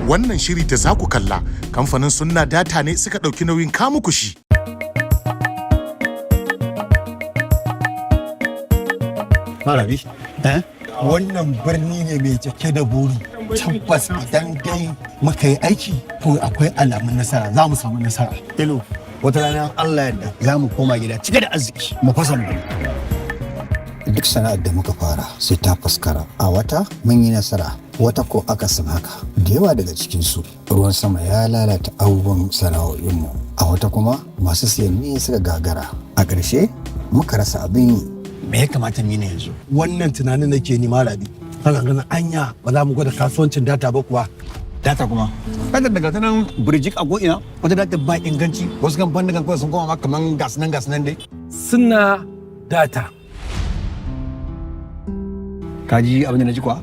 Wannan shiri da za ku kalla, kamfanin Sunna Data ne suka ɗauki nauyin kamuku shi. Marabi, wannan birni ne mai cike da buri. Tabbas idan dai muka yi aiki, to akwai alamun nasara, za mu samu nasara. Ilo, wata rana Allah yadda za mu koma gida cike da arziki mu fasa mu. Duk sana'ar da muka fara sai ta faskara. A wata mun yi nasara, wata ko akasin haka. Da yawa daga cikinsu ruwan sama ya lalata abubuwan sana'o'inmu. A wata kuma masu siyan ne suka gagara. A ƙarshe muka rasa abin yi. Me ya kamata mu yi ne yanzu? Wannan tunanin nake ni, Marabi. Kana ganin anya ba za mu gwada kasuwancin data ba kuwa? Data kuma. Data daga ta nan birjik a ko'ina, wata data ba inganci, wasu kamfanin kawai sun koma ma kaman gas nan gas nan dai. Suna Data. Ka ji abin da na ji kuwa?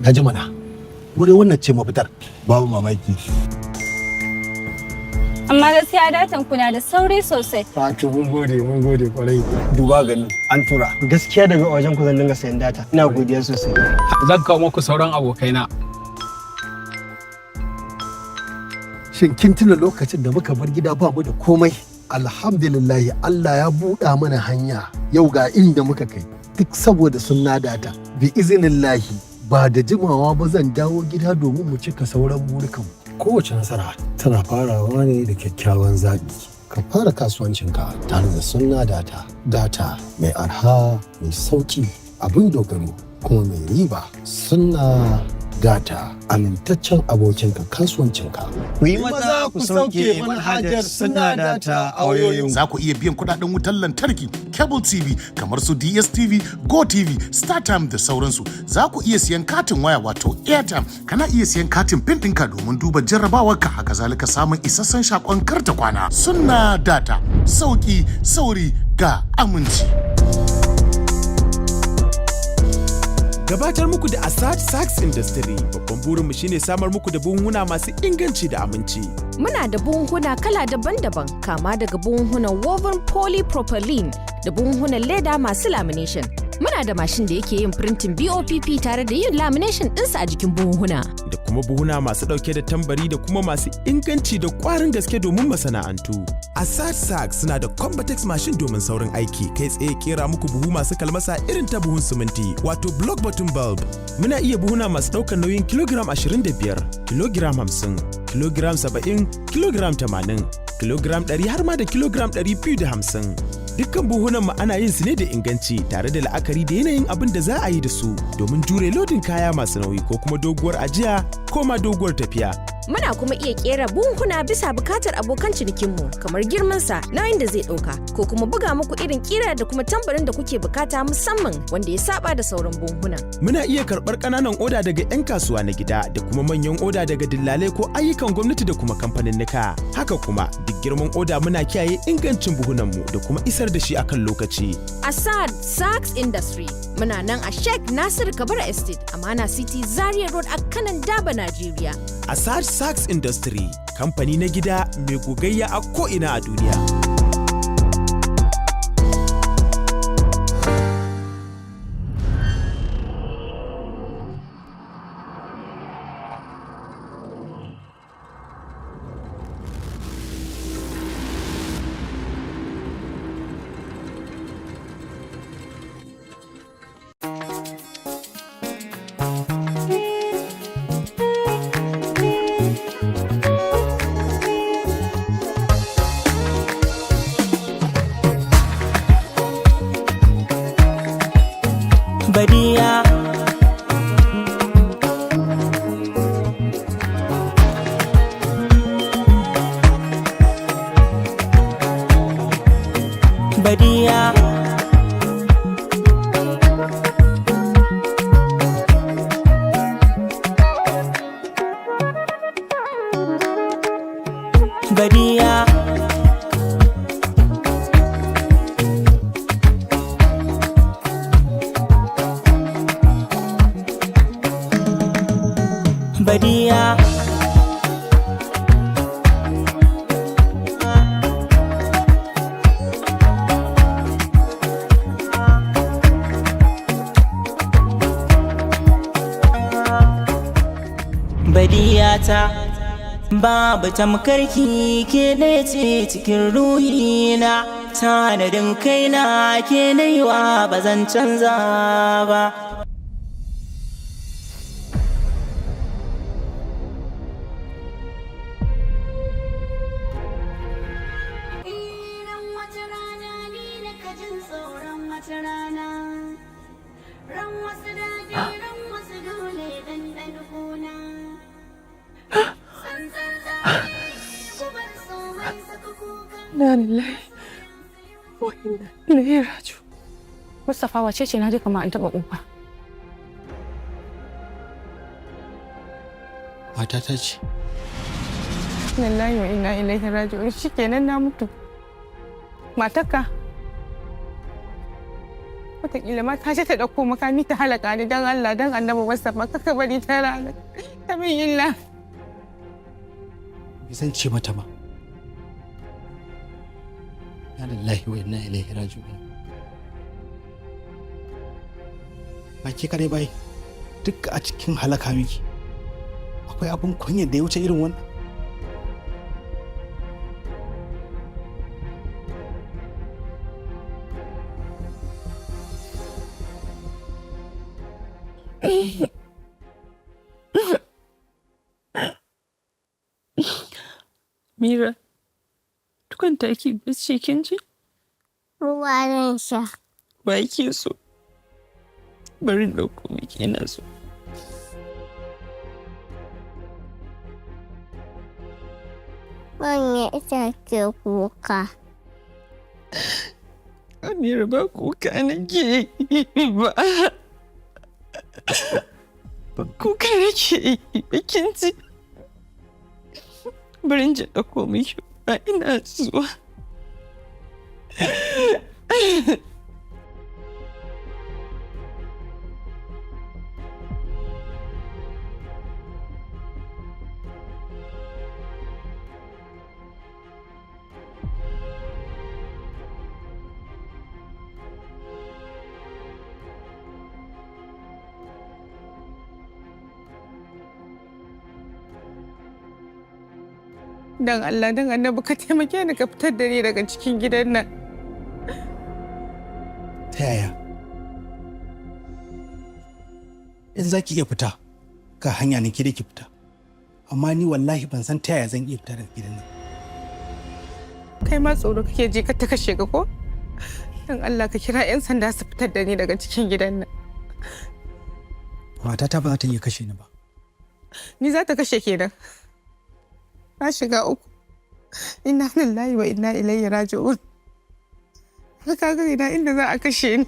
Na ji mana. Wurin wannan ce mafitar. Babu mamaki. Amma gaskiya datan kuna da sauri sosai. Fatu, mun gode, mun gode kwarai. Duba gani an tura. Gaskiya daga wajen ku zan dinga sayan data. Ina godiya sosai. Zan kawo muku sauran abokaina. Shin kin tuna lokacin da muka bar gida ba mu da komai? Alhamdulillah, Allah ya buɗa mana hanya, yau ga inda muka kai. Duk saboda Sunna Data. Bi izinillahi, ba da jimawa ba zan dawo gida domin mu cika sauran burukan. Kowace nasara tana farawa ne da kyakkyawan zaɓi. Ka fara kasuwancinka tare da Sunna Data. Data mai arha, mai sauki, abin dogaro, kuma mai riba. Sunna Data, amintaccen abokinka kasuwancinka. Ku yi maza ku sauke manhajar Sunna Data a wayoyin. Za ku iya biyan kuɗaɗen wutar lantarki, cable TV kamar su DSTV, GoTV, StarTime da sauransu. Za ku iya siyan katin waya wato airtime. Kana iya siyan katin PIN ɗinka domin duba jarrabawarka, haka zalika samun isassun sakon karta kwana. Sunna Data, sauki, sauri ga aminci. Gabatar muku da Asad Sax Industry, babban burinmu shine samar muku da buhunhuna masu inganci da aminci. Muna da buhunhuna kala daban-daban, kama daga buhunhunan woven polypropylene da buhunhunan leda masu lamination. Muna da mashin da yake yin printing BOPP tare da yin lamination ɗinsa a jikin buhunhuna. Da kuma buhuna masu ɗauke da tambari da kuma masu inganci da ƙwarin gaske domin masana'antu. Asad Sax suna da Combatex mashin domin saurin aiki, kai tsaye kera muku buhu masu kalmasa irin ta buhun siminti, wato block bottom bulb. Muna iya buhuna masu ɗaukar nauyin kilogiram 25, kilogiram 50, kilogiram 70, kilogiram 80, kilogiram 100 har ma da kilogiram 250. Dukkan buhunan mu ana yin su ne da inganci tare da la'akari da yanayin abin da za a yi da su domin jure lodin kaya masu nauyi ko kuma doguwar ajiya ko ma doguwar tafiya. Muna kuma iya kera buhunhuna bisa bukatar abokan cinikinmu, kamar girmansa, nauyin da zai ɗauka, ko kuma buga muku irin kira da kuma tambarin da kuke bukata musamman wanda ya saba da sauran buhunhunan. Muna iya karɓar ƙananan oda daga 'yan kasuwa na gida da kuma manyan oda daga dillalai ko ayyukan gwamnati da kuma kamfaninnika. Haka kuma duk girman oda muna kiyaye ingancin buhunanmu da kuma isar da shi akan lokaci. Asad Sax Industry muna nan a Sheikh Nasir Kabara Estate, Amana City, Zaria Road a Kanon Dabo, Najeriya. Asad Sax Industry, kamfani na gida mai gogayya a ko'ina a duniya. Badiya. Badiya. Badiya. Badiya. Badiya. Zuciyata babu tamkarki, ke ɗaya ce cikin ruhina. Tanadin kaina ke naiwa, ba zan canza ba. Inna lillahi wa inna ilaihi raji'un. Mustapha, wace ce? Na ji kamar an taɓa ƙofa. Matata ce. Lillahi wa inna ilaihi raji'un, shikenan na mutu. Matarka? Wataƙila ma ta je ta ɗauko makami ta halaka ni. Don Allah, don Annabi Mustapha, kaka bari ta rana ta min illa. Me zan ce mata ma? Inna lillahi wa inna ilaihi raji'un. Ba ke kadai bai, duk a cikin halaka miki. Akwai abun kunyar da ya wuce irin wannan? Mira, kwanta ki bacci, kin ji? Ruwa zan sha. Ba ke so. Bari in ɗauko miki, ina so. Ban ya ita ke kuka. Amira, ba kuka nake yi ba. Ba kuka nake yi ba, kin ji? Bari in je ɗauko miki ruwa, ina zuwa. Dan Allah, dan Annabi, ka taimake ni ka fitar da ni daga cikin gidan nan. Ta yaya? In za ki iya fita, ga hanya ne ki da ki fita. Amma ni wallahi ban san ta yaya zan iya fita daga gidan nan. Kai ma tsoro kake ji ka ta kashe ka ko? Dan Allah ka kira 'yan sanda su fitar da ni daga cikin gidan nan. Matata ba za ta iya kashe ni ba. Ni za ta kashe kenan. Na shiga uku. Inna lillahi wa inna ilaihi raji'un. Har ka ga ina inda za a kashe ni.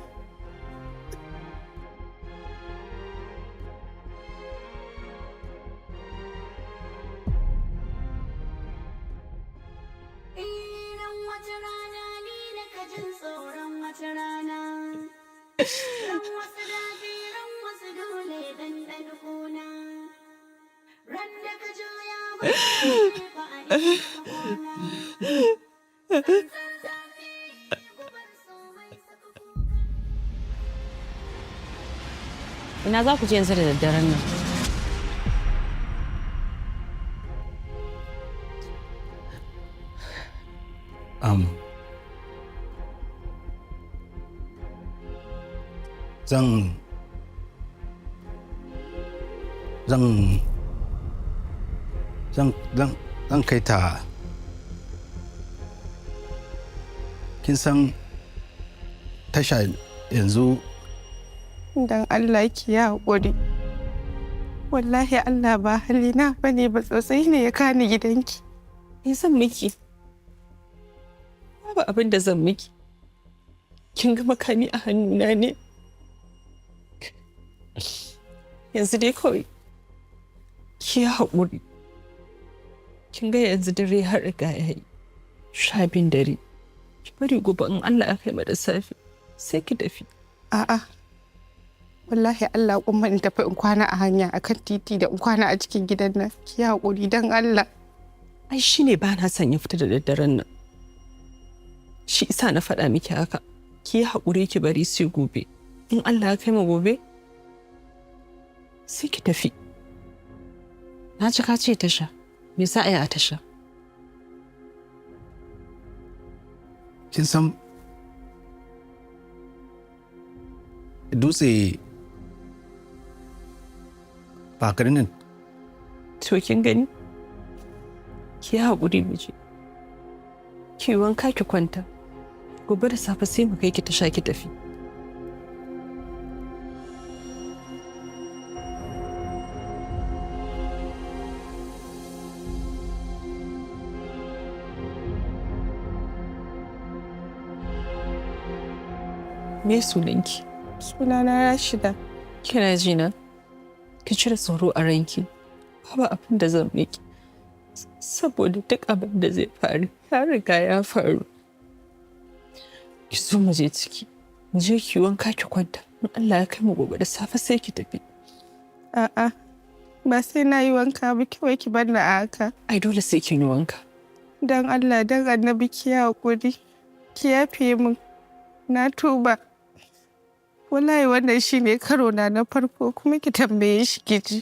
Ina za ku je yanzu da daddaren nan? Zan zan zan zan zan kai ta, kin san tasha yanzu. Dan Allah ki yi haƙuri. Wallahi Allah ba halina bane ba, sosai ne ya kani gidanki. Me zan miki? Babu abin da zan miki. Kin ga makami a hannuna ne. Yanzu dai kawai ki yi haƙuri. Kin ga yanzu dare har riga ya yi. 12 dare. Ki bari gobe in Allah ya kai mu da safe sai ki tafi. A'a. Wallahi Allah kuma in tafi in kwana a hanya akan titi da in kwana a cikin gidan nan. Ki yi haƙuri dan Allah. Ai shine ba na son ya fita da daddaren nan. Shi isa na faɗa miki haka. Ki yi haƙuri ki bari sai gobe. In Allah ya kai mu gobe sai ki tafi. Na ci ka ce tasha. Me za a yi a tasha? Kin san dutse ba garin nan. To kin gani? Ki haƙuri mu je. Ki wanka ki kwanta. Gobe da safe sai mu kai ki tasha ki tafi. Me sunanki? Sunana Rashida. Kina ji na? Ki cire tsoro a ranki. Babu abin da zan miki. Saboda duk abin da zai faru, ya riga ya faru. Ki so mu je ciki. Mu je ki wanka ki kwanta. In Allah ya kai mu gobe da safe sai ki tafi. A'a. Ba sai na yi wanka ba, kawai ki bar ni a haka. Ai dole sai kin yi wanka. Dan Allah dan Annabi ki yi haƙuri. Ki yafe min. Na tuba. Wallahi wannan shine karo na na farko, kuma ki tambaye shi ki ji.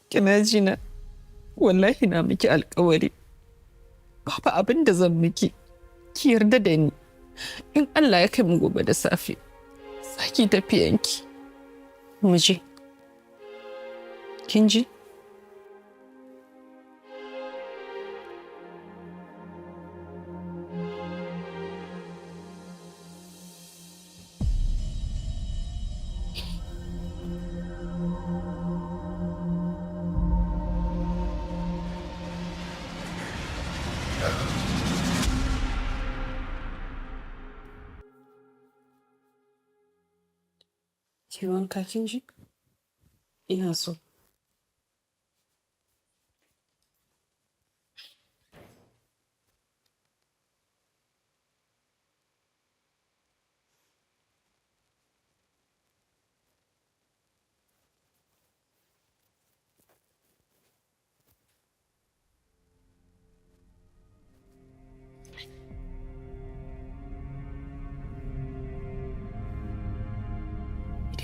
Kina ji na? Wallahi na miki alƙawari. Babu abin da zan miki. Ki yarda da ni. In Allah ya kai mu gobe da safe, saki tafiyanki. Mu je. Kin ji? Ki wanka kin ji? Ina so.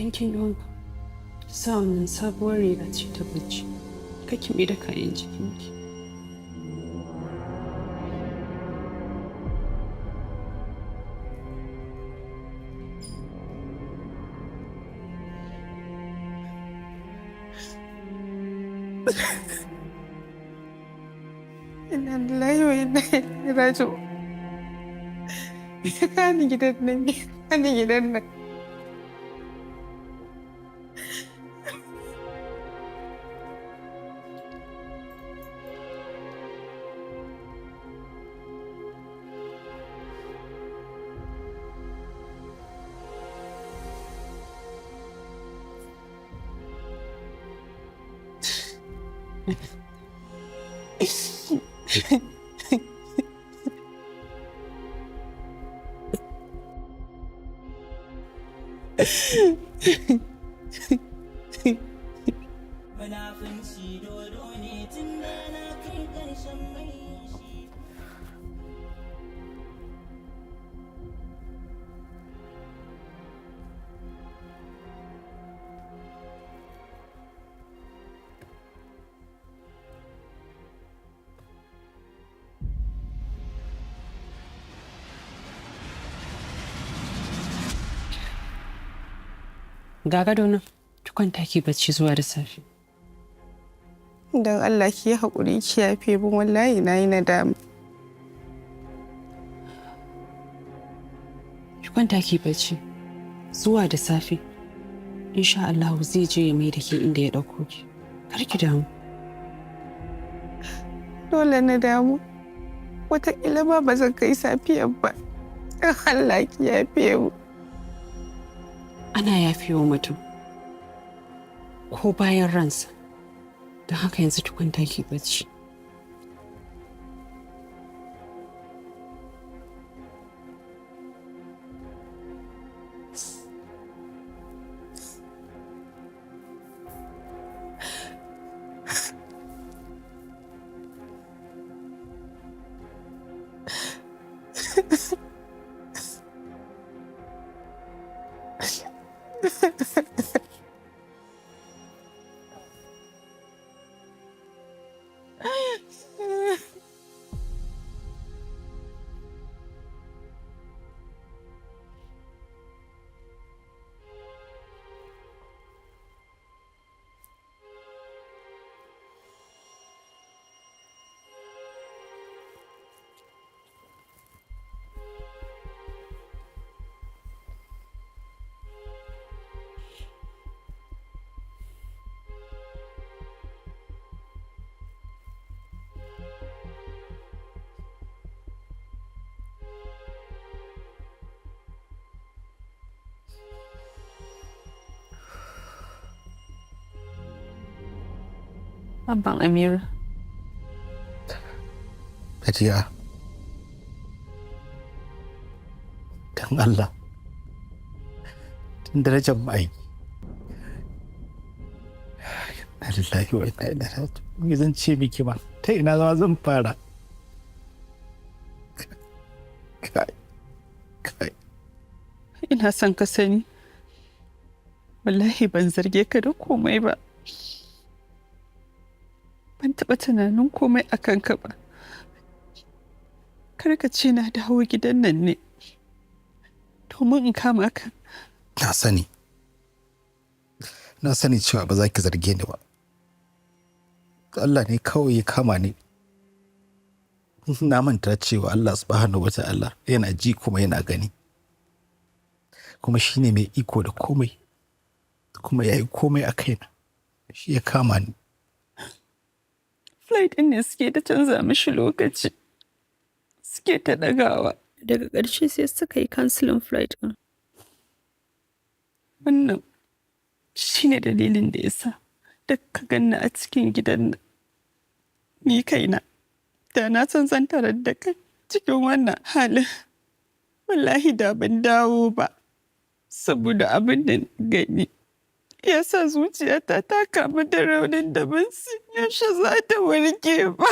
Idan kin yi wanka, ki sa wannan sabuwar riga ce ta bacci. Kar ki mai da kayan jikinki. Inna lillahi wa inna ilaihi raji'un. Me ka ni gidan nan? Me ka ni gidan nan? Munafunci dodo ne tun da na kai ƙarshen mai shi. Ga gado nan, ki kwanta ki bacci zuwa da safe. Don Allah ki yi haƙuri ki yafe min, wallahi na yi nadama. Ki kwanta ki bacci zuwa da safe. Insha Allah zai je ya mai da ke inda ya ɗauko ki. Kar ki damu. Dole na damu. Wataƙila ma ba zan kai safiyar ba. Don Allah ki yafe mu. Ana yafewa mutum ko bayan ransa. Don haka yanzu ki kwanta ki bacci. Abban Amira. Hajiya. Don Allah. Tun darajar ma'aiki. Inna lillahi wa inna ilaihi raji'un. Me zan ce miki ma? Ta ina zama zan fara? Kai. Kai. Ina son ka sani. Wallahi ban zarge ka da komai ba. Ban taɓa tunanin komai a kanka ba. Kar ka ce na dawo gidan nan ne domin in kama ka. Na sani. Na sani cewa ba za ki zarge ni ba. Allah ne kawai ya kama ni. Na manta cewa Allah subhanahu wata'ala yana ji kuma yana gani. Kuma shi ne mai iko da komai. Kuma ya yi komai a kaina. Shi ya kama ni. Flight ɗin ne suke ta canza mishi lokaci. Suke ta ɗagawa. Daga ƙarshe sai suka yi cancelling flight ɗin. Wannan shi ne dalilin da ya sa da ka ganni a cikin gidan nan. Ni kaina, da na san zan tarar da kai cikin wannan halin. Wallahi da ban dawo ba. Saboda abin da na gani. Ya sa zuciyata ta kamu da raunin da ban san yaushe za ta warke ba.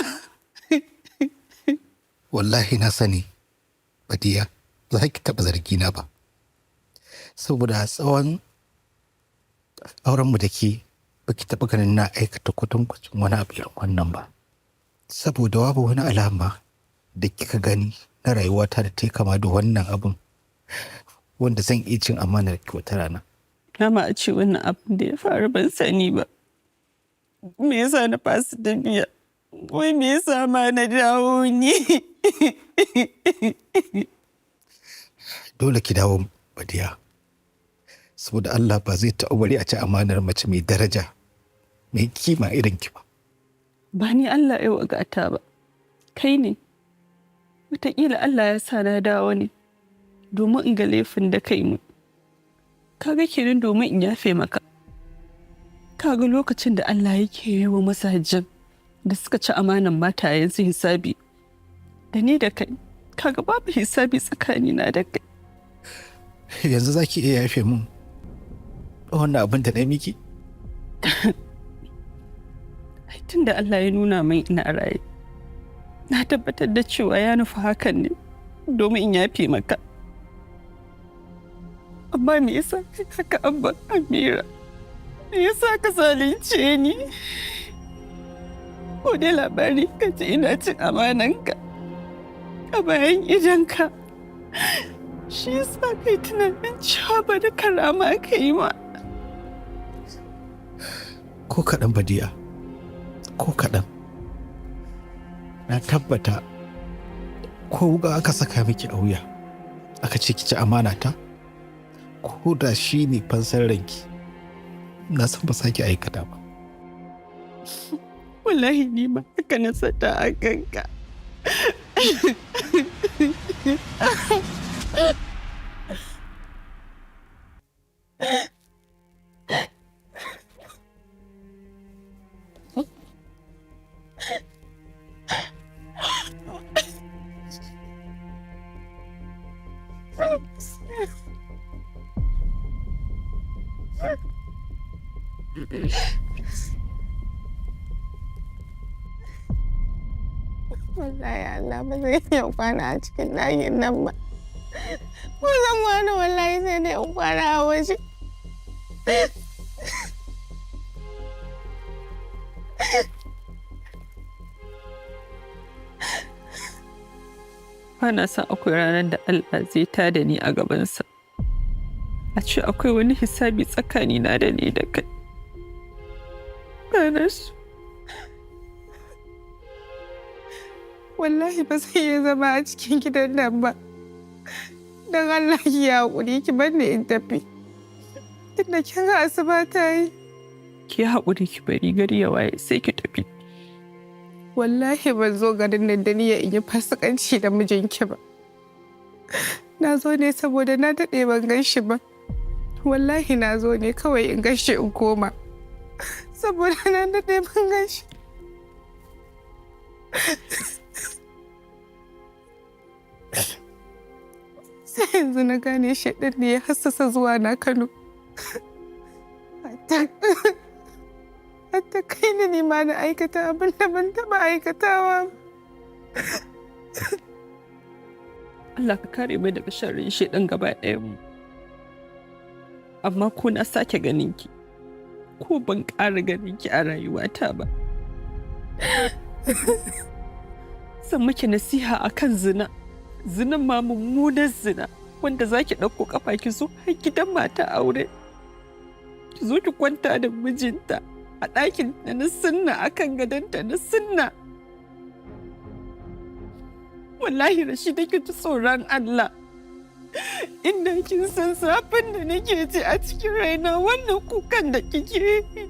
Wallahi na sani, Badiya, ba za ki taɓa zargina ba. Saboda a tsawon aurenmu da ke ba ki taɓa ganin na aikata kwatankwacin wani abu irin wannan ba. Saboda babu wani alama da kika gani na rayuwata da ta yi kama da wannan abun wanda zan iya cin amanar ki wata rana. Na ma a ce wannan abin da ya faru ban sani ba. Me yasa na fasa tafiya? Wai me yasa ma na dawo ni? Dole ki dawo Badiya. Saboda Allah ba zai taɓa bari a ci amanar mace mai daraja, mai kima irin ki ba. Ba ni Allah ya wagata ba. Kai ne. Wataƙila Allah ya sa na dawo ne domin in ga laifin da kai mu. Kaga kenan domin in yafe maka. Kaga lokacin da Allah yake yi wa mazajen da suka ci amanan matayensu hisabi. Da ni da kai, kaga babu hisabi tsakanina da kai. Yanzu za ki iya yafe mun wannan abin da na miki? Ai tun da Allah ya nuna min ina raye, na tabbatar da cewa ya nufi hakan ne domin in yafe maka. Amma me yasa kai haka Abba Amira? Me yasa ka zalunce ni? Ko dai labari ka ce ina cin amananka a bayan idonka. Shi yasa kai tunanin cewa ba da karama ka yi ma. Ko kaɗan Badiya, ko kaɗan. Na tabbata ko wuƙa aka saka miki a wuya, aka ce ki ci amana ta, ko da shi ne fansar ranki, na san ba sake aikata ba. Wallahi ni ma haka na sata a kanka. Wallahi Allah ba zai iya kwana a cikin ɗakin nan ba. Ko zan kwana wallahi sai dai in kwana a waje. Ba na son akwai ranar da Allah zai tada ni a gabansa. A ce akwai wani hisabi tsakanina da ni da kai. Ba na so. Wallahi ba zan iya zama a cikin gidan nan ba. Don Allah ki yi haƙuri ki bar ni in tafi. Tunda kin ga asuba ta yi. Ki haƙuri ki bari gari ya waye sai ki tafi. Wallahi ban zo garin nan da niyyar in yi fasikanci da mijinki ba. Na zo ne saboda na daɗe ban gan shi ba. Wallahi na zo ne kawai in gan shi in koma. Saboda na daɗe ban gan shi. Sai yanzu na gane shaidan ne ya hassasa zuwa na Kano. Hatta kai ni ne ma na aikata abin da ban taɓa aikatawa ba. Allah ka kare mu daga sharrin shaidan gaba ɗayan mu. Amma ko na sake ganin ki, ko ban ƙara ganin ki a rayuwata ba. Zan miki nasiha akan zina. Zinan ma mummunar zina wanda za ki ɗauko ƙafa ki zo har gidan mata aure. Ki zo ki kwanta da mijinta a ɗakin ta na sunna akan gadonta na sunna. Wallahi Rashida ki ji tsoron Allah. Inda kin san zafin da nake ji a cikin raina wannan kukan da kike yi.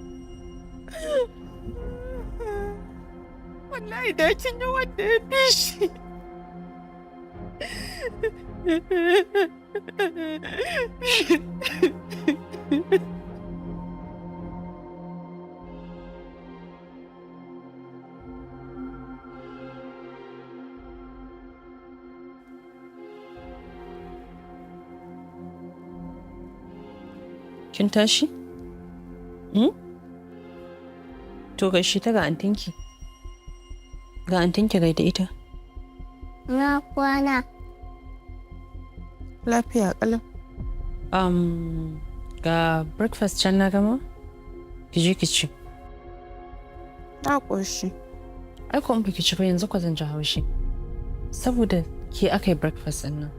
Wallahi da kin yi wanda ya fi shi. Kin tashi? Hmm? To gaishe ta ga antinki. Ga antinki gaida ita. Na kwana. Lafiya ƙalau. Ga breakfast can na gama? Ki je ki ci. Na ƙoshi. Ai ko in baki ci ba yanzu ko zan ji haushi. Saboda ke aka yi breakfast ɗin nan.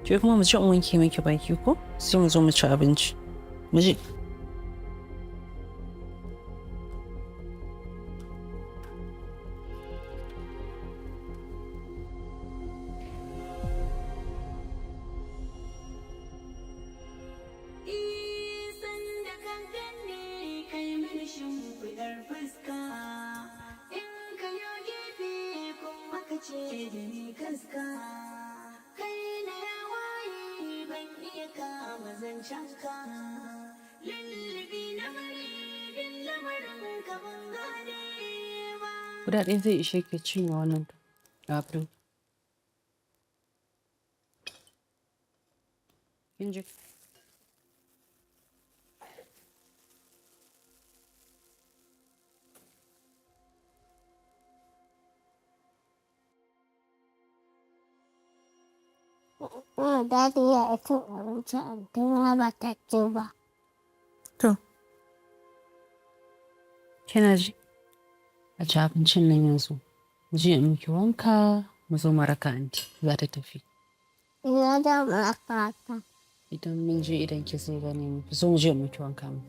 Ke kuma mu ci in wanke miki baki ko? Sai mu zo mu ci abinci. Mu je. Guda ɗaya zai ishe ki cinye wannan abin. Kin ji? Dadi ya cin abinci anti ma ba ta ci ba. To. Kina ji? A ci abincin nan yanzu. Mu je in miki wanka mu zo mu raka anti za ta tafi. Ina da mu raka ta. Idan mun je idan ki zai gane mu. Zo mu je in miki wanka mu.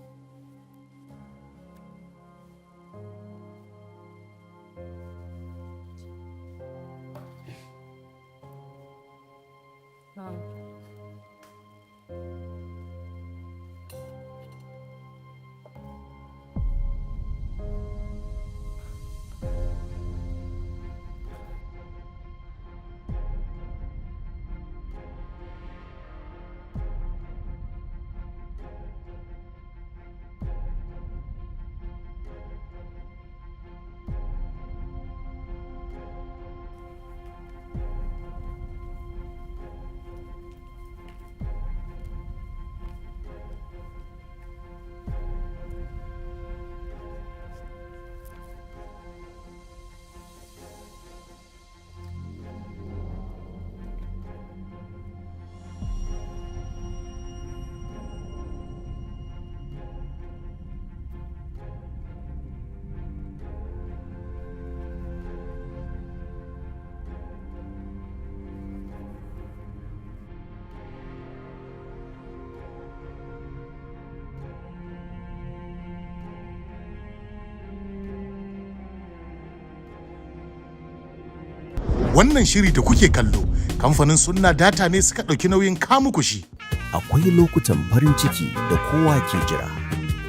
Wannan shiri da kuke kallo, kamfanin Sunna Data ne suka ɗauki nauyin kamuku shi. Akwai lokutan farin ciki da kowa ke jira.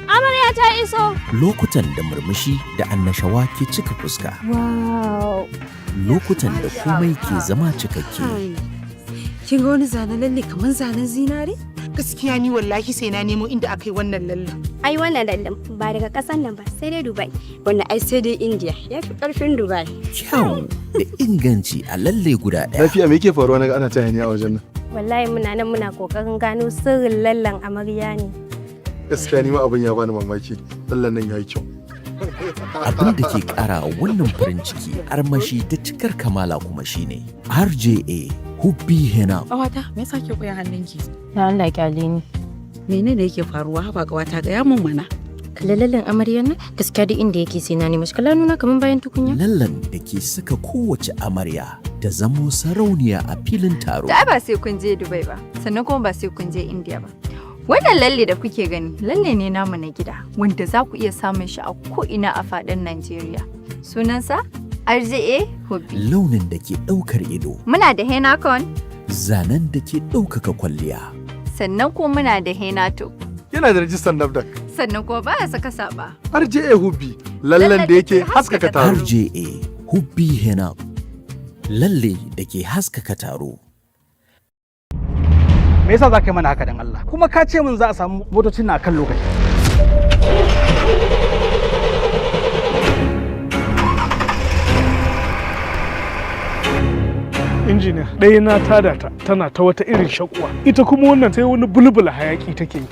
Amarya ta iso. Lokutan da murmushi da annashawa ke cika fuska. Wow. Lokutan da komai ke zama cikakke. Kin ga wani zanen lalle kamar zanen zinare? Gaskiya ni wallahi sai na nemo inda aka yi wannan lallen. Ai wannan lallen ba daga kasan nan ba, sai dai Dubai. Wannan ai sai dai India, ya fi karfin Dubai. Kyau da inganci a lalle guda ɗaya. Lafiya, me yake faruwa naga ana ta hayaniya a wajen nan? Wallahi muna nan muna kokarin gano sirrin lallen amarya ne. Gaskiya ni ma abin ya bani mamaki. Lallen nan yayi kyau. Abin da ke ƙara wannan farin ciki armashi da cikar kamala kuma shine RJA Hubbi Henna. Ƙawata, me yasa ke koya hannunki? Na Allah, kyale ni. Menene yake faruwa? Haba ƙawata, ga mun mana. Lallalin amaryar nan, gaskiya duk inda yake sai na nemi shi. Kala nuna kaman bayan tukunya. Lallan da ke saka kowace amarya ta zamo sarauniya a filin taro. Da ba sai kun je Dubai ba, sannan kuma ba sai kun je India ba. Wannan lalle da kuke gani, lalle ne namu na gida, wanda za ku iya samun shi a ko'ina a faɗin Najeriya. Sunansa RJA Hobby. Launin da ke ɗaukar ido. Muna da henna corn. Zanen da ke ɗaukaka kwalliya. Sannan kuma muna da henna top. Yana da rajistar NAFDAC. Sannan kuma baya saka saba. RJA Hubbi, lallen da yake haskaka taro. RJA Hubbi Henna. Lalle da ke haskaka taro. Me yasa za ka yi mana haka dan Allah? Kuma ka ce min za a samu motocin na kan lokaci. Injiniya, ɗaya na tada ta tana ta wata irin shakuwa, ita kuma wannan sai wani bulbula hayaki take yi.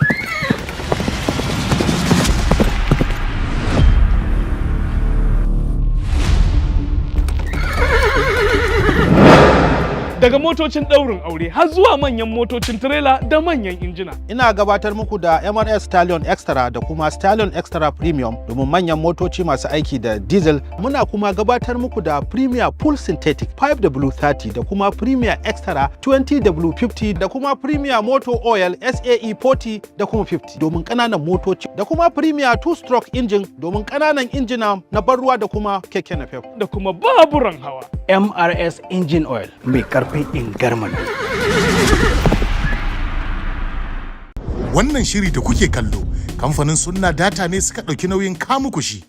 Daga motocin ɗaurin aure har zuwa manyan motocin tirela da manyan injina. Ina gabatar muku da M&S Stallion Extra da kuma Stallion Extra Premium domin manyan motoci masu aiki da diesel. Muna kuma gabatar muku da Premier Full Synthetic 5W30 da kuma Premier Extra 20W50 da kuma Premier Motor Oil SAE 40 da kuma 50 domin ƙananan motoci da kuma Premier 2 Stroke Engine domin ƙananan injina na ban ruwa da kuma keke napep. Da kuma baburan hawa. MRS Engine Oil mai karfin ingarman. Wannan shiri da kuke kallo, kamfanin Sunna Data ne suka ɗauki nauyin kamuku shi.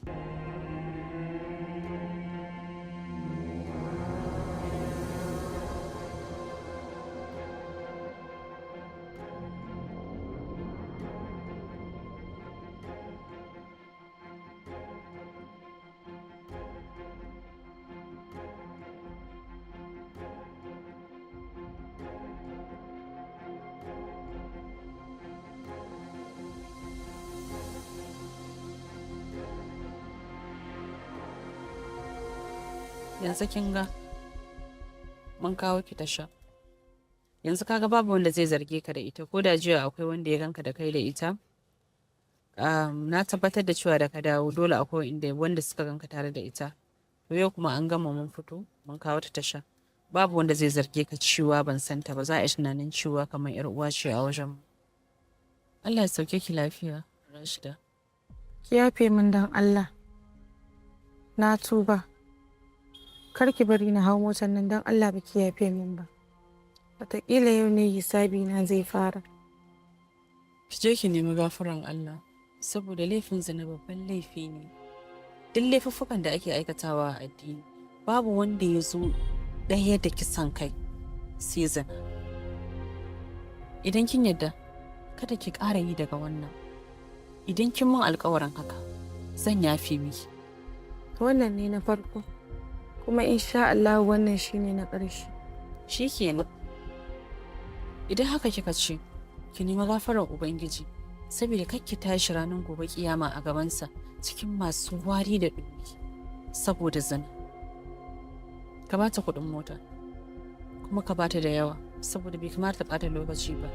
Yanzu kin ga mun kawo ki tasha. Yanzu kaga babu wanda zai zarge ka da ita, ko da jiya akwai wanda ya ganka da kai da ita. Na tabbatar da cewa da ka dawo dole akwai inda wanda suka ganka tare da ita. To yau kuma an gama, mun fito mun kawo ta tasha. Babu wanda zai zarge ka cewa ban san ta ba, za a yi tunanin cewa kamar yar uwa ce a wajen mu. Allah ya sauke ki lafiya, Rashida. Ki yafe min dan Allah. Na tuba. Kar ki bari na hau motar nan, don Allah, ba ki yafe min ba. Wataƙila yau ne hisabi na zai fara. Ki je ki nemi gafaran Allah, saboda laifin zina babban laifi ne. Duk laifuffukan da ake aikatawa a addini, babu wanda ya zo ɗaya da kisan kai sai zina. Idan kin yadda kada ki ƙara yi daga wannan, idan kin min alƙawarin haka, zan yafe miki. Wannan ne na farko. Kuma insha Allah wannan shine na ƙarshe. Shikenan. Idan haka kika ce, ki nemi gafarar Ubangiji, saboda kar ki tashi ranar gobe kiyama a gabansa cikin masu wari da ɗumi saboda zina. Ka bata kuɗin mota, kuma ka bata da yawa, saboda bai kamata ta ɓata lokaci ba.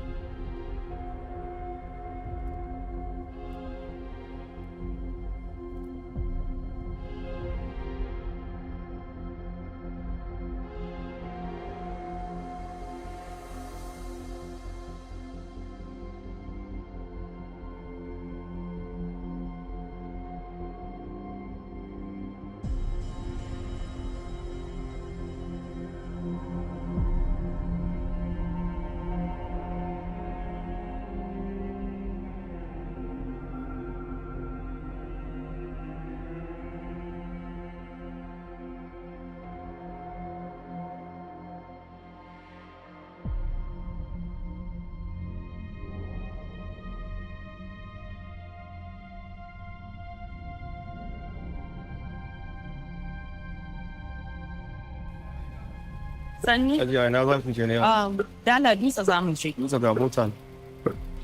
Sanni. Hajiya, ina za ku je ne? Dala Dutse za mu je. Dutse ga mota.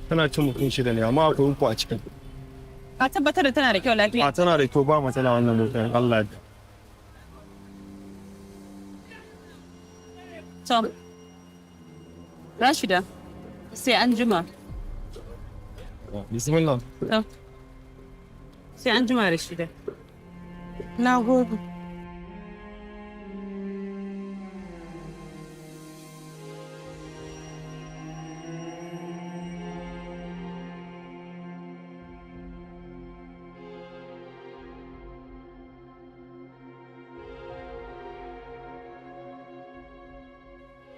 Tana cin mutum shida ne, amma akwai uku a cikin. Ka tabbatar da tana da kyau, lafiya? A, tana da kyau, ba matsala wannan motar, Allah ya. Tom. Rashida. Sai an jima. Bismillah. To. Sai an jima, Rashida. Na gode.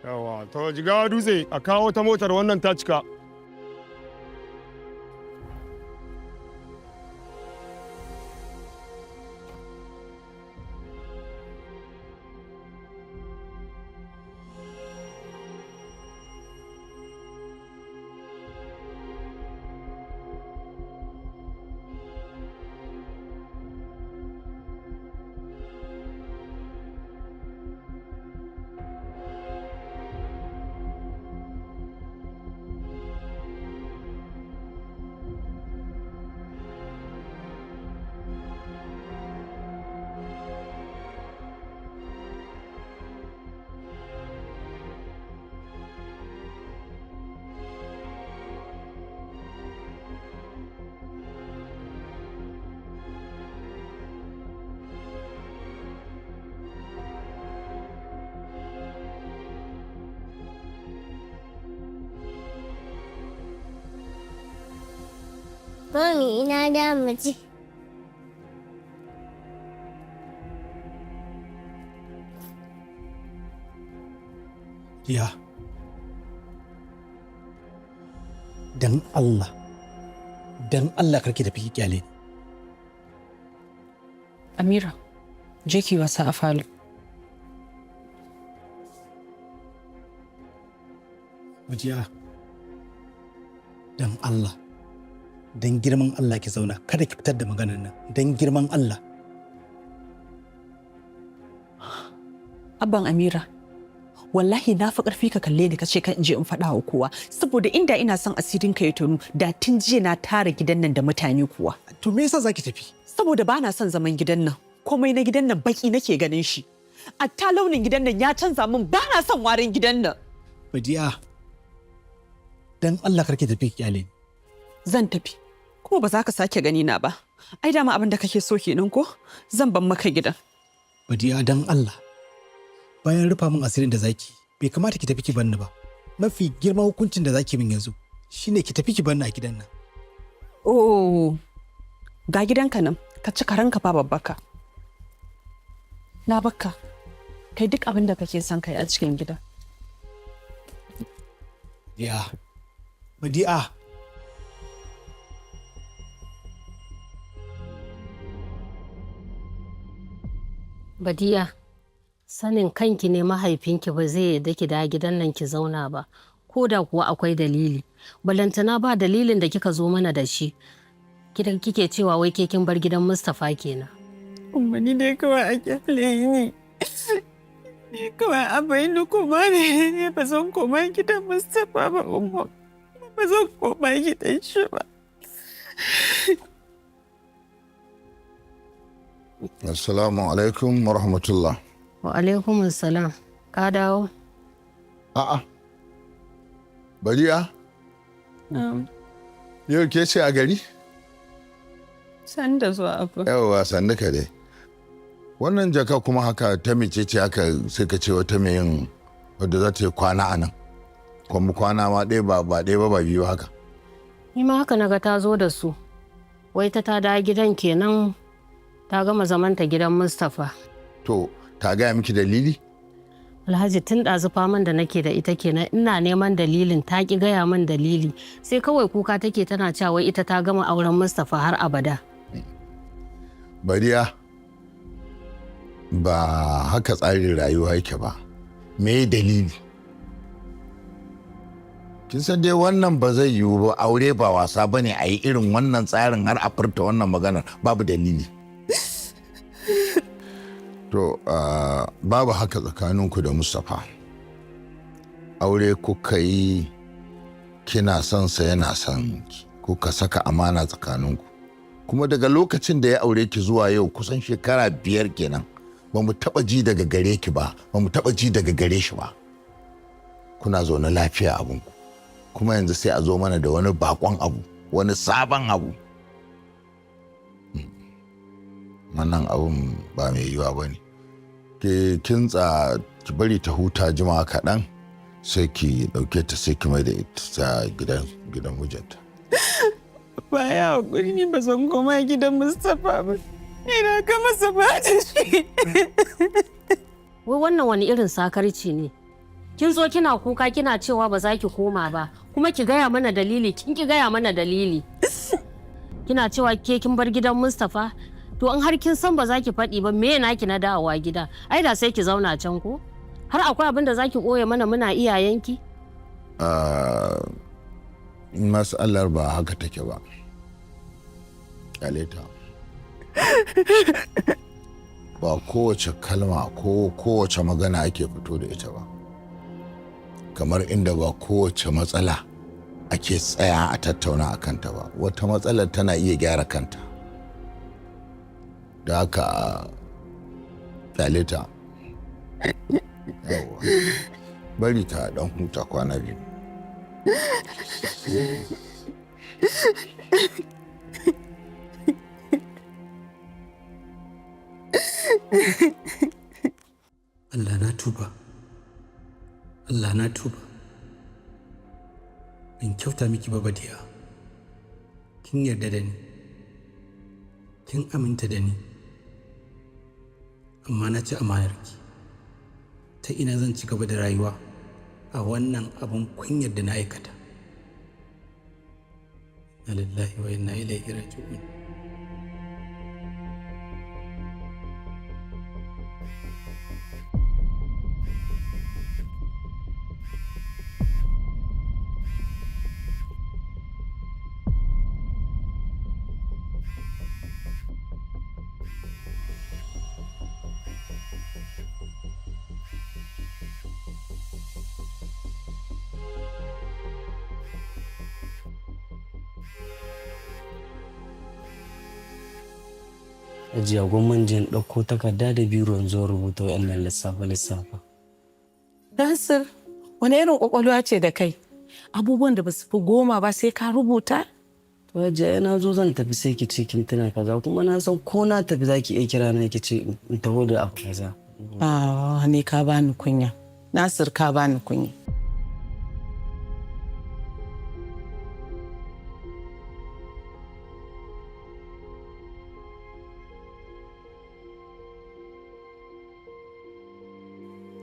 Yawa, to Jigawa Dutse, a kawo ta motar, wannan ta cika. Mami, ina da mu je. Ya. Dan Allah. Dan Allah karki tafi ki kyale ni. Amira, je ki wasa a falo. Wajiya. Dan Allah. Dan girman Allah ki zauna, kada ki fitar da maganar nan. Dan girman Allah. Abban Amira, wallahi na fi ƙarfi ka kalle ni ka ce kan in je in faɗa wa kowa, saboda inda ina son asirin ka ya tonu da tun jiya na tara gidan nan da mutane kuwa. To me yasa zaki tafi? Saboda ba na son zaman gidan nan. Komai na gidan nan baki nake ganin shi. Atta launin gidan nan ya canza min, ba na son warin gidan nan. Badiya. Dan Allah karki tafi ki kyale ni. Zan tafi. Kuma ba za ka sake gani na ba. Ai dama abin da kake so kenan ko? Zan ban maka gidan. Badiya, dan Allah. Bayan rufa min asirin da zaki, bai kamata ki tafi ki banni ba. Mafi girman hukuncin da zaki min yanzu shine ki tafi ki banni a gidan nan. Oh, ga gidanka nan, ka ci karanka ba babbaka. Na bakka. Kai duk abin da kake son kai a cikin gida. Badiya. Badiya. Badiya, sanin kanki ne mahaifinki ba zai yarda ki da gidan nan ki zauna ba, ko da kuwa akwai dalili. Balantana ba dalilin da kika zo mana da shi. Kidan kike cewa wai ke kin bar gidan Mustapha kenan. Umma, ni dai kawai a kyale ni. Ni kawai a ni koma ne, ba zan koma gidan Mustapha ba, Umma. Ba zan koma gidan shi ba. Assalamu alaikum wa rahmatullah. Wa alaikum salam. Ka dawo? A'a. Bariya? Yau ke ce a gari? Sani da zuwa, Abba. Yawwa, sannu ka dai. Wannan jaka kuma haka ta mece ce haka? Sai ka ce wata mai yin wadda za ta yi kwana a nan. Kuma kwana ma ɗaya ba ba ɗaya ba ba biyu haka. Ni ma haka naga ta zo da su. Wai ta dawo gidan kenan, ta gama zamanta gidan Mustapha. To, ta gaya miki dalili? Alhaji, tun ɗazu faman da nake da ita kenan, ina neman dalilin, ta ki gaya min dalili. Sai kawai kuka take tana cewa wai ita ta gama auren Mustapha har abada. Bariya, ba haka tsarin rayuwa yake ba. Me dalili? Kin san dai wannan ba zai yiwu ba, aure ba wasa ba ne a yi irin wannan tsarin har a furta wannan maganar babu dalili. To, babu haka tsakaninku da Mustapha. Aure kuka yi, kina son sa, yana son ki, kuka saka amana tsakaninku. Kuma daga lokacin da ya aure ki zuwa yau, kusan shekara 5 kenan, ba mu taɓa ji daga gare ki ba, ba mu taɓa ji daga gare shi ba. Kuna zaune lafiya abinku. Kuma yanzu sai a zo mana da wani bakon abu, wani sabon abu. Wannan abun ba mai yiwuwa ba ne. Ki kintsa, ki bari ta huta jimawa kaɗan, sai ki ɗauke ta, sai ki mai da ita gidan mijinta. Baya hakuri, ni ba zan koma gidan Mustapha ba. Ni na ga masa ba da shi. Wai wannan wani irin sakarci ne? Kin zo kina kuka kina cewa ba za ki koma ba, kuma ki gaya mana dalili, kin ki gaya mana dalili. Kina cewa ke kin bar gidan Mustapha, to in har kin san ba za ki faɗi ba, me naki na dawowa gida? Ai da sai ki zauna can ko? Har akwai abin da za ki ɓoye mana muna iyayenki? Mas'alar ba haka take ba. Kyale ta. Ba kowace kalma ko kowace magana ake fito da ita ba. Kamar inda ba kowace matsala ake tsaya a tattauna a kanta ba. Wata matsalar tana iya gyara kanta. Da haka kyale ta. Yawwa. Bari ta dan huta kwana 2. Allah na tuba. Allah na tuba. Ban kyauta miki ba, Badiya. Kin yarda da ni. Kin aminta da ni. Amma na ci amanarki. Ta ina zan ci gaba da rayuwa a wannan abin kunyar da na aikata? Inna lillahi wa inna ilaihi raji'un. Ajiya gwamman jin ɗauko takarda da biro in zo rubuta wa'annan lissafe-lissafe. Nasir, wani irin kwakwalwa ce da kai? Abubuwan da ba su fi 10 ba sai ka rubuta? To Hajiya, na zo zan tafi sai ki ce kin tuna kaza, kuma na san ko na tafi za ki iya kira na ki ce in taho da abu kaza. Ah, ne ka bani kunya. Nasir, ka bani kunya.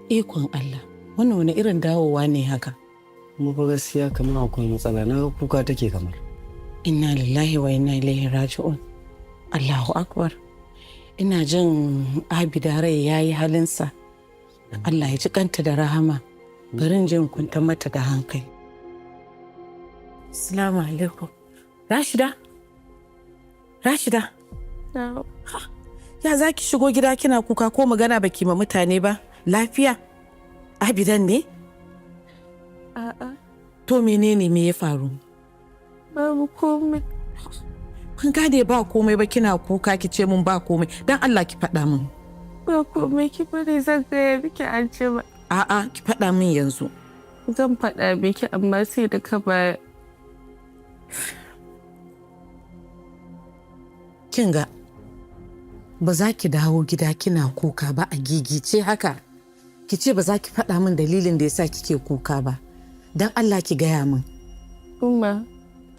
Ikon Allah, wannan wani irin dawowa ne haka? Kuma fa gaskiya kamar akwai matsala, na ga kuka take kamar. Inna lillahi wa inna ilaihi raji'un. Allahu akbar. Ina jin Abida rai ya yi halinsa. Allah ya ji kanta da rahama. Bari in je in kwantar mata da hankali. Assalamu alaikum. Rashida? Rashida? Ha, ya za ki shigo gida kina kuka, ko magana baki ma mutane ba? Lafiya? Abidan ne? A'a. To menene, me ya faru? Babu komai. Kun gane ba komai ba, kina kuka ki ce mun ba komai. Dan Allah ki faɗa min. Ba komai, ki bari zan gaya miki anjima. A'a, ki faɗa min yanzu. Zan faɗa miki amma sai da ka baya. Kin ga, ba za ki dawo gida kina kuka ba a gigice haka. Ki ce ba za ki faɗa min dalilin da yasa kike kuka ba. Dan Allah ki gaya min. Umma,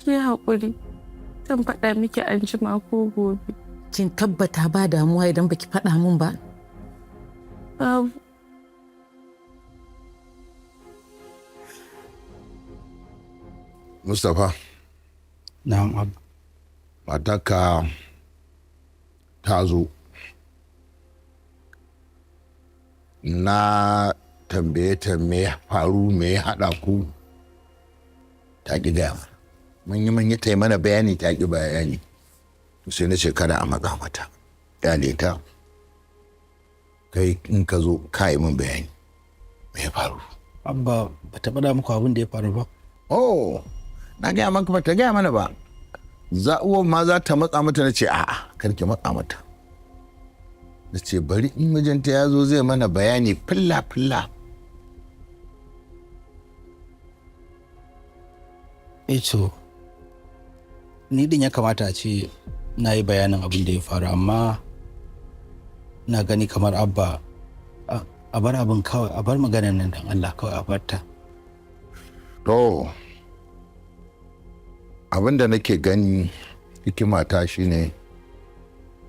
ki haƙuri. Zan faɗa miki anjima ko gobe. Kin tabbata ba damuwa idan baki faɗa min ba? Babu. Mustapha. Na'am, Abba. Matarka ta zo. Na tambaye ta me ya faru, me ya haɗa ku. Ta ƙi gaya mana. Mun yi ta yi mana bayani, ta ƙi bayani. Sai na ce kada a matsa mata. Ƙyale ta. Kai in ka zo ka yi min bayani. Me ya faru? Abba ba ta faɗa muku abin da ya faru ba? Oh, na gaya maka ba ta gaya mana ba. Za uwan ma za ta matsa mata, na ce a'a, kar ki matsa mata. Na ce bari in mijinta ya zo zai mana bayani filla filla. Eh to, ni din ya kamata a ce na yi bayanin abin da ya faru, amma na gani kamar Abba a bar abin kawai, a bar maganar nan dan Allah kawai a bar ta. To, abin da nake gani hikimata shine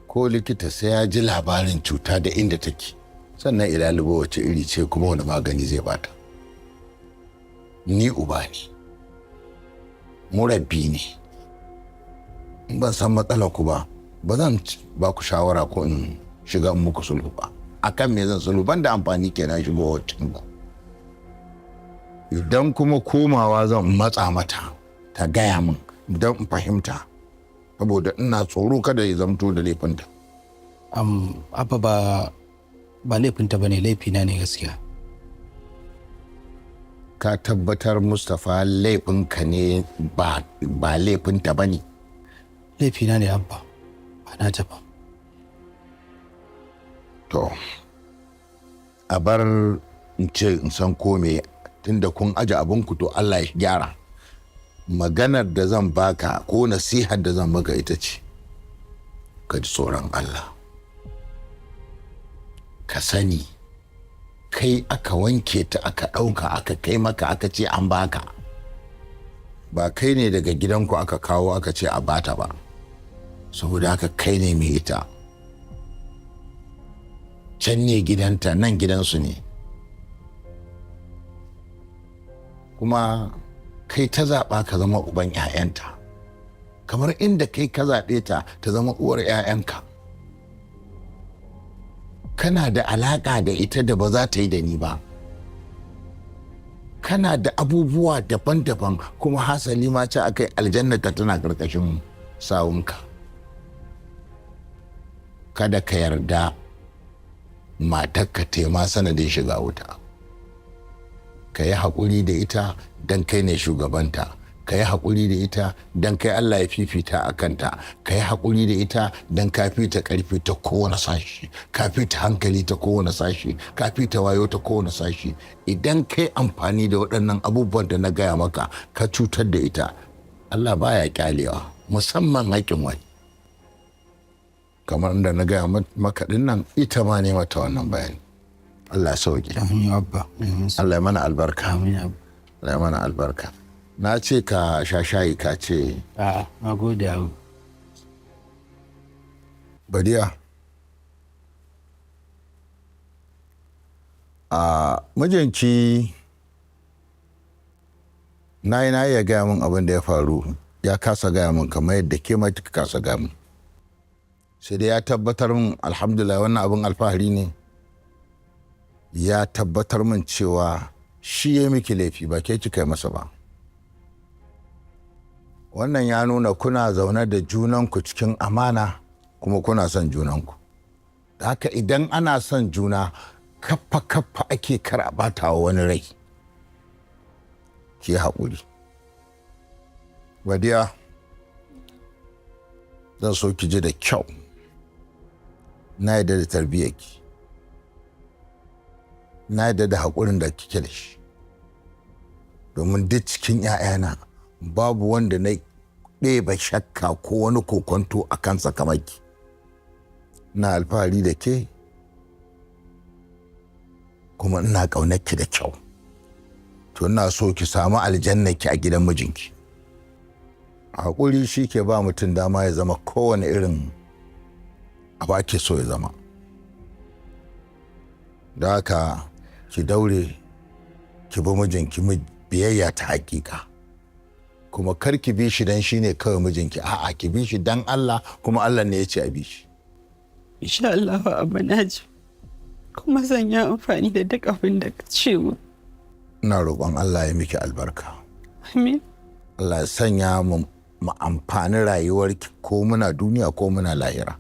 ko likita sai ya ji labarin cuta da inda take sannan ilalubo wace iri ce kuma wani magani zai bata. Ni uba ne, murabbi ne, in ban san matsalar ku ba, ba zan ba ku shawara ko in shiga in muku sulhu ba. Akan me zan sulhu? Ban da amfani kenan shigo cikin ku. Idan kuma komawa zan matsa mata ta gaya min don in fahimta, saboda ina tsoro kada ya zamto da laifinta. Abba ba laifinta ba ne, laifina ne gaskiya. Ka tabbatar Mustapha laifinka ne ba laifinta ba ne? Laifina ne Abba, ba na ba. To, a bar in ce in san ko me, tunda kun aje abinku to Allah ya gyara. Maganar da zan baka ko nasihar da zan maka ita ce, ka ji tsoron Allah. Ka sani, kai aka wanke ta aka ɗauka aka kai maka aka ce an baka. Ba kai ne daga gidanku aka kawo aka ce a bata ba, saboda haka kai ne mai ita. Can ne gidanta, nan gidansu ne. Kuma kai ta zaɓa ka zama uban 'ya'yanta, kamar inda kai ka zaɓe ta ta zama uwar 'ya'yanka. Kana da alaƙa da ita da ba za ta yi da ni ba. Kana da abubuwa daban-daban, kuma hasali ma ce akai aljannata tana ƙarƙashin sawunka. Kada ka yarda matarka tema sanadin shiga wuta. Ka yi haƙuri da ita don kai ne shugabanta. Ka yi haƙuri da ita don kai Allah ya fifita a kanta. Ka yi haƙuri da ita don ka fi ta ƙarfi ta kowane sashi, ka fi ta hankali ta kowane sashi, ka fi ta wayo ta kowane sashi. Idan kai amfani da waɗannan abubuwan da na gaya maka ka cutar da ita, Allah baya kyalewa, musamman haƙƙin wani. Kamar da na gaya maka ɗin nan, ita ma ne mata wannan bayani. Allah sauke. Amin Abba. Allah ya mana albarka. Amin Abba. Allah ya mana albarka. Na ce ka sha shayi ka ce. A'a, na gode Abba. Badiya. A mijinki na yi na iya gaya min abin da ya faru, ya kasa gaya min kamar yadda ke ma kika kasa gaya min. Sai dai ya tabbatar min, alhamdulillah, wannan abin alfahari ne. Ya tabbatar min cewa shi ya miki laifi ba ke kika yi masa ba. Wannan ya nuna kuna zaune da junanku cikin amana kuma kuna son junanku. Haka idan ana son juna, kaffa kaffa ake kar a bata wa wani rai. Ki haƙuri. Badiya, zan so ki ji da kyau. Na yarda da tarbiyyarki. Na yarda da haƙurin da kike da shi. Domin duk cikin 'ya'yana babu wanda na ɗeba shakka ko wani kokonto a kansa kamar ki. Na alfahari da ke, kuma ina ƙaunar ki da kyau. To ina so ki samu aljanna ki a gidan mijinki. Haƙuri shi ke ba mutum dama ya zama kowane irin abu ake so ya zama. Da haka ki daure ki bi mijinki biyayya ta hakika. Kuma kar ki bi shi dan shi ne kawai mijinki, a'a ki bi shi dan Allah, kuma Allah ne ya ce a bi shi. Insha Allah Abba, na ji. Kuma zan yi amfani da duk abin da ka ce mu. Ina roƙon Allah ya miki albarka. Amin. Allah ya sanya mu amfani rayuwarki ko muna duniya ko muna lahira.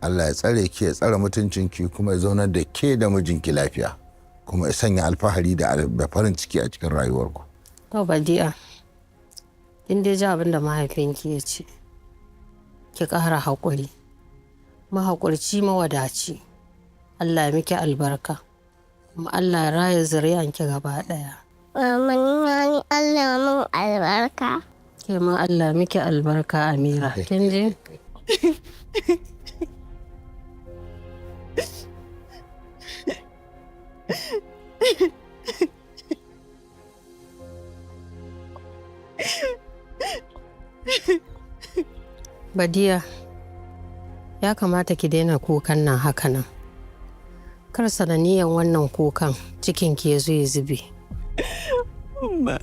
Allah ya tsare ki, ya tsare mutuncinki, kuma ya zaunar da ke da mijinki lafiya. Kuma ya sanya alfahari da farin ciki a cikin rayuwarku. To Badi'a, kin dai ji abin da mahaifinki ya ce. Ki ƙara haƙuri. Mahaƙurci mawadaci. Allah ya miki albarka. Kuma Allah ya raya zuri'anki gaba ɗaya. Mama ni Allah mun albarka. Ke ma Allah miki albarka, Amira. Kin ji? Badiya, ya kamata ki daina kukan nan haka nan. Kar sananiyan wannan kukan cikinki ya zo ya zube. Umma,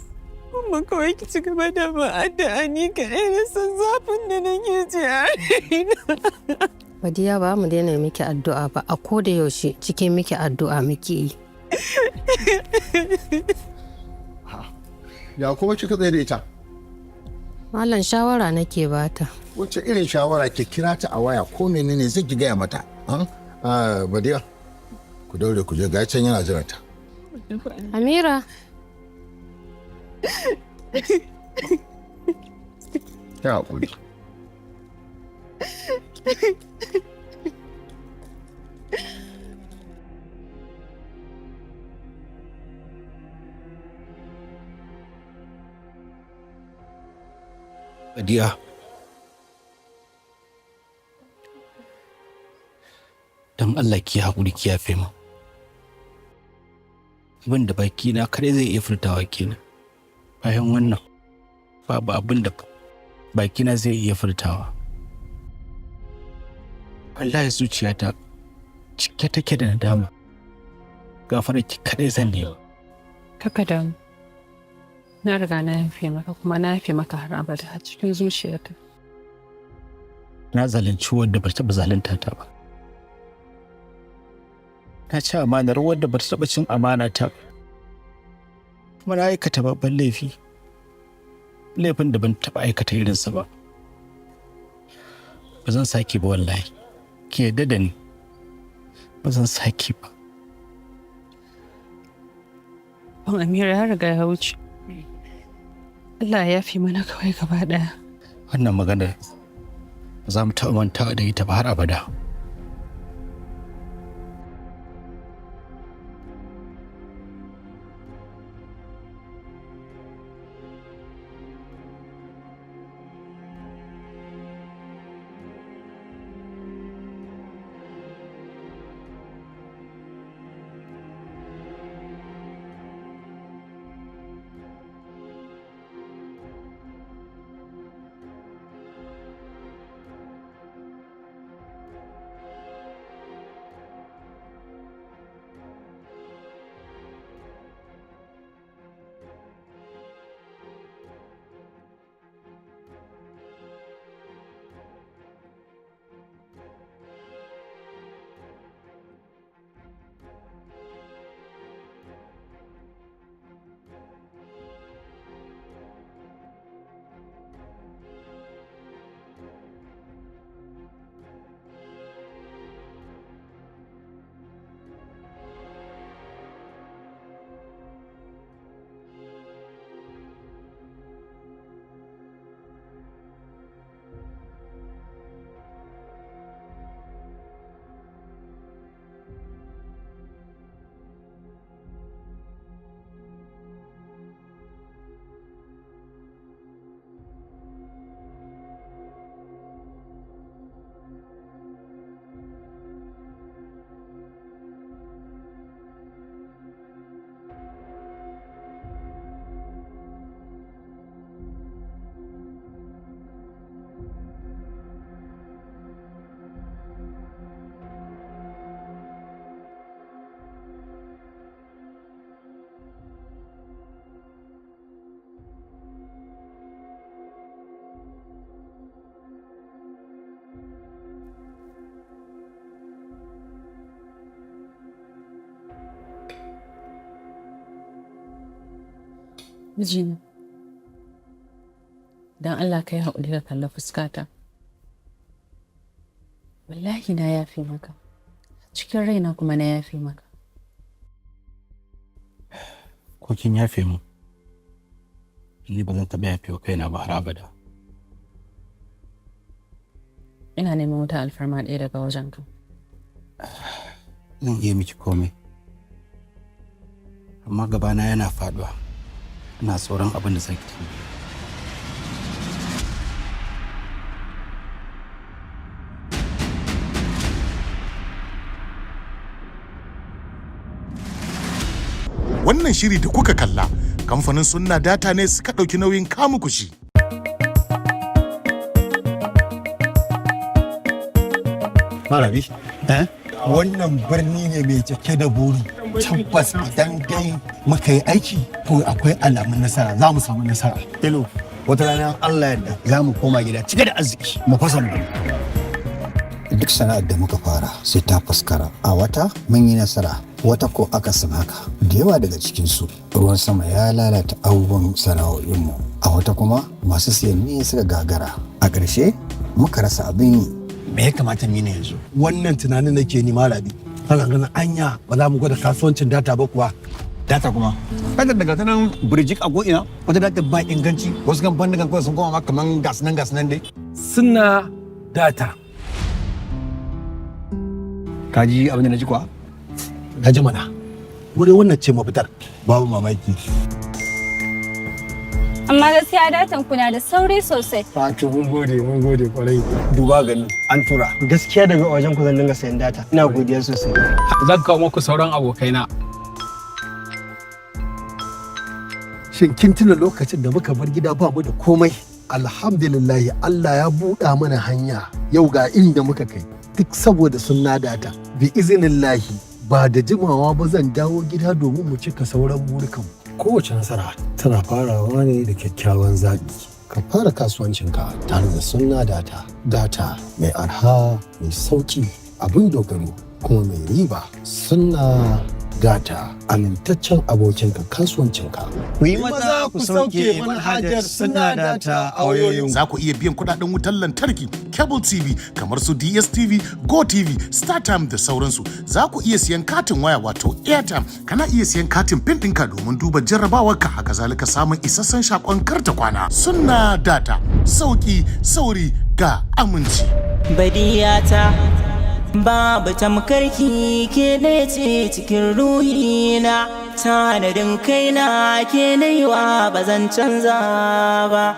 Umma, kawai ki ci gaba da addu'a, ni kaɗai na san zafin da nake ji a raina. Badiya, ba mu daina miki addu'a ba, a ko da yaushe cikin miki addu'a muke yi. Ya kuma kika tsaye da ita? Malam, shawara nake bata. Wacce irin shawara? Ki kira ta a waya ko menene zai ki gaya mata. Ah, Badiya, ku daure ku je, ga can yana jiranta. Amira. Ya hakuri. Badiya. Don Allah ki haƙuri, ki yafe mu. Abin da baki na kare zai iya furtawa kenan. Bayan wannan babu abin da bakina zai iya furtawa. Wallahi zuciyata cike take da nadama. Gafarar ki kadai zan nema. Kaka damu. Na riga na yafe maka, kuma na yafe maka har abada a cikin zuciyarta. Na zalunci wadda ba ta taɓa zalunta ta ba. Na ci amanar wadda ba ta taɓa cin amana ta ba. Kuma na aikata babban laifi. Laifin da ban taɓa aikata irinsa ba. Ba zan sake ba wallahi. Ki yarda da ni. Ba zan sake ba. Ban Amira ya riga ya wuce. Allah ya yafe mana kawai gaba ɗaya. Wannan maganar ba za mu taɓa mantawa da ita ba har abada. Mijina, don Allah ka yi haƙuri ka kalla fuskata. Wallahi na yafe maka, cikin raina kuma na yafe maka. Ko kin yafe mu, ni ba zan taɓa yafewa kaina ba har abada. Ina neman wata alfarma ɗaya daga wajenka. Zan iya miki komai, amma gabana yana faduwa, ina tsoron abin da zaki tambaye. Wannan shiri da kuka kalla, kamfanin Sunna Data ne suka ɗauki nauyin kamu kushi. Marabi, eh? Wannan birni ne mai cike da buri. Tabbas idan dai muka yi aiki, to akwai alamun nasara, za mu samu nasara. Hello, wata rana Allah yarda za mu koma gida cike da arziki, mu fasa mu. Duk sana'ar da muka fara sai ta faskara. A wata mun yi nasara, wata ko akasin haka. Da yawa daga cikinsu ruwan sama ya lalata abubuwan sana'o'inmu. A wata kuma masu siyan ne suka gagara. A ƙarshe muka rasa abin yi. Me ya kamata mu yi ne yanzu? Wannan tunanin nake ni, Marabi. Kana ganin anya ba za mu gwada kasuwancin data ba kuwa? Data kuma? Data daga ta nan birjik a ko'ina, wata data ba inganci, wasu kamfanin kawai sun koma ma kaman gas nan gas nan dai. Suna data. Ka ji abin da na ji kuwa? Na ji mana. Wurin wannan ce mafitar. Babu mamaki. Amma gaskiya datan ku na da sauri sosai. Fatu, mun gode, mun gode kwarai. Duba gani an tura. Gaskiya daga wajen ku zan dinga sayan data. Ina godiya sosai. Zan kawo muku sauran abokaina. Shin kin tuna lokacin da muka bar gida ba mu da komai? Alhamdulillah, Allah ya buɗa mana hanya, yau ga inda muka kai. Duk saboda Sunna Data. Bi izinillahi, ba da jimawa ba zan dawo gida domin mu cika sauran burukan. Kowace nasara tana farawa ne da kyakkyawan zaɓi. Ka fara kasuwancinka tare da Sunna Data. Data mai arha, mai sauki, abin dogaro, kuma mai riba. Sunna Data, amintaccen abokinka kasuwancinka. Ku yi maza ku sauke manhajar Sunna Data a wayoyinku. Za ku iya biyan kuɗaɗen wutar lantarki, cable TV kamar su DSTV, GoTV, StarTime da sauransu. Za ku iya siyan katin waya wato airtime, kana iya siyan katin PIN ɗinka domin duba jarrabawarka, haka zalika samun isassun shakon karta kwana. Sunna Data, sauki, sauri ga aminci. Badiyata, babu tamkarki, ke ɗaya ce cikin ruhina, tanadin kaina ke naiwa, ba zan canza ba.